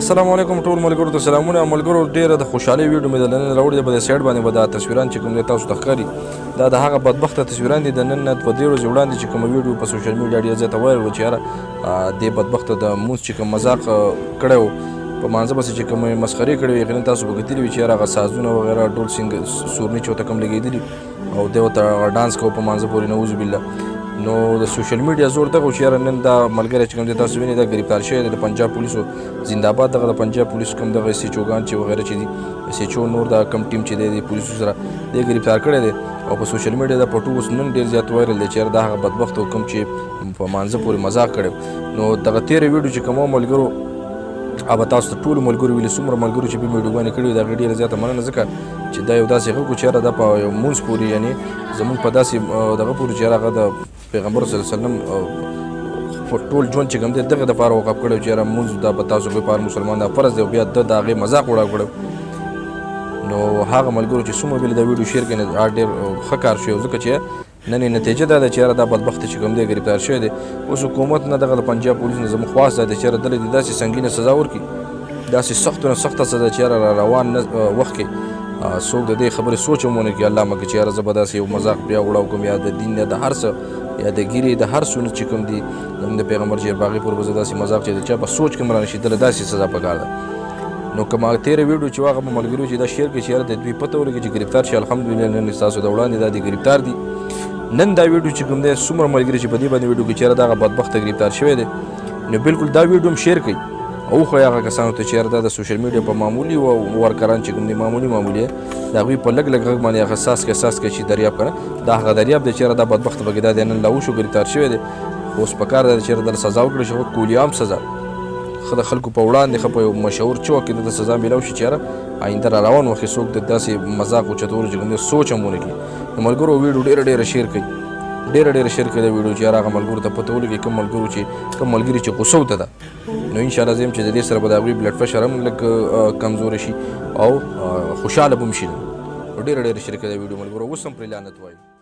السلام علیکم ټول ملګرو ته سلامونه. ملګرو ډیره د خوشحالي ویډیو مې د نن راوړې ده. په دې سایډ باندې به دا تصویران چې کوم دی تاسو ته ښکاري، دا د هغه بدبخته تصویران دي د نن نه 2-3 ورځې وړاندې چې کومه ویډیو په سوشل میډیا ډېره زیاته وایرل وه چې یاره دې بدبخته د مونځ چې کوم مذاق کړی و، په مانځه پسې چې کومې مسخرې کړې وې، یقینا تاسو به کتلي وي چې یاره هغه سازونه وغیره ډول سینګ سورني چې ورته کوم لګېدلي او دی ورته هغه ډانس کوو په مانځه پورې، نعوذ بالله. نو د سوشل میډیا زور دغه و چې یاره نن دا ملګری چې کوم دی تاسو وینئ دا ګرفتار شوی دی د پنجاب پولیسو زنده‌باد. دغه د پنجاب پولیس کوم دغه اس ایچ اوګان چې وغیره چې دي، اس ایچ او نور دا کوم ټیم چې دی د پولیسو سره دی ګرفتار کړی دی. او په سوشل میډیا دا پټو اوس نن ډېر زیات وایرل دی چې یاره دا هغه بدبخت و کوم چې په مانځه پورې مذاق کړی. نو دغه تېره ویډیو چې کوم ملګرو هغه تاسو ته ټولو ملګرو ویلي، څومره ملګرو چې په ویډیوګانې کړې وې د هغې ډېره زیاته مننه، ځکه چې دا یو داسې غږ و چې یاره دا په یو مونځ پورې، یعنې زموږ په داسې دغه پورې چې یاره هغه د پیغمبر صلی الله علیه وسلم په ټول ژوند چې کوم دی دغه دپاره وقف کړی چې یاره مونځ دا په تاسو کې په هر مسلمان دا فرض دی، او بیا ده د هغې مذاق وړاو کړی. نو هغه ملګرو چې څومره بل دا ویډیو شیر کړي هغه ډېر ښه کار شوی، ځکه چې نن یې نتیجه دا ده چې یاره دا بدبخت چې کوم دی ګرفتار شوی دی. اوس حکومت نه دغه د پنجاب پولیس نه زموږ خواست دا دی چې یاره دله دې داسې سنګینه سزا ورکړي، داسې سختو نه سخته سزا چې یاره را روان نه وخت کې څوک د دې خبرې سوچ هم ونه کړي الله مه کړي چې یاره زه به داسې یو مذاق بیا وړاو کړم، یا د دین یا د هر څه یا د ږیرې د هر څه چې کوم دي زموږ د پیغمبر چې په هغې پورې به زه داسې مذاق چې د چا په سوچ کې هم رانه شي دله داسې سزا پکار ده. نو که ما تېره ویډیو چې هغه به ملګري چې دا شیر کړي چې یاره د دوی پته ولګي چې ګرفتار شي، الحمدلله نن ستاسو د وړاندې دا دي ګرفتار دي. نن دا ویډیو چې کوم دی څومره ملګري چې په دې باندې ویډیو کې چې یاره دغه بدبخته ګرفتار شوی دی، نو بالکل دا ویډیو هم شیر کړئ او وښایئ هغه کسانو ته چې یاره دا د سوشل میډیا په معمولي ورکران چې کوم دی معمولي معمولي د هغوی په لږ لږ غږ باندې هغه څاڅکی څاڅکی چې دریاب که نه دا هغه دریاب دی چې یاره دا بدبخته پکې دا دی نن لا وشو ګرفتار شوی دی. خو اوس په کار دی چې یاره دله سزا ورکړل شي، خو کولیام سزا ښه د خلکو په وړاندې ښه په یو مشهور چوک کې دته سزا میلاو شي چې یاره آینده را روان وخت څوک د داسې مذاق اوچتولو چې کوم دی سوچ هم ونه کړي. نو ملګرو ویډیو ډېره ډېره شیر کړئ، ډېره ډېره شیر کړئ دا ویډیو چې یاره هغه ملګرو ته پته ولګي کوم ملګرو چې کوم ملګري چې غوسه ورته ده. نو انشاءالله زه یم چې د دې سره به د هغوی بلډ پرشر هم لږ کمزوری شي او خوشحاله به هم شي. نو ډېره ډېره شیر کړئ دا ویډیو ملګرو، اوس هم پرې لعنت وایو.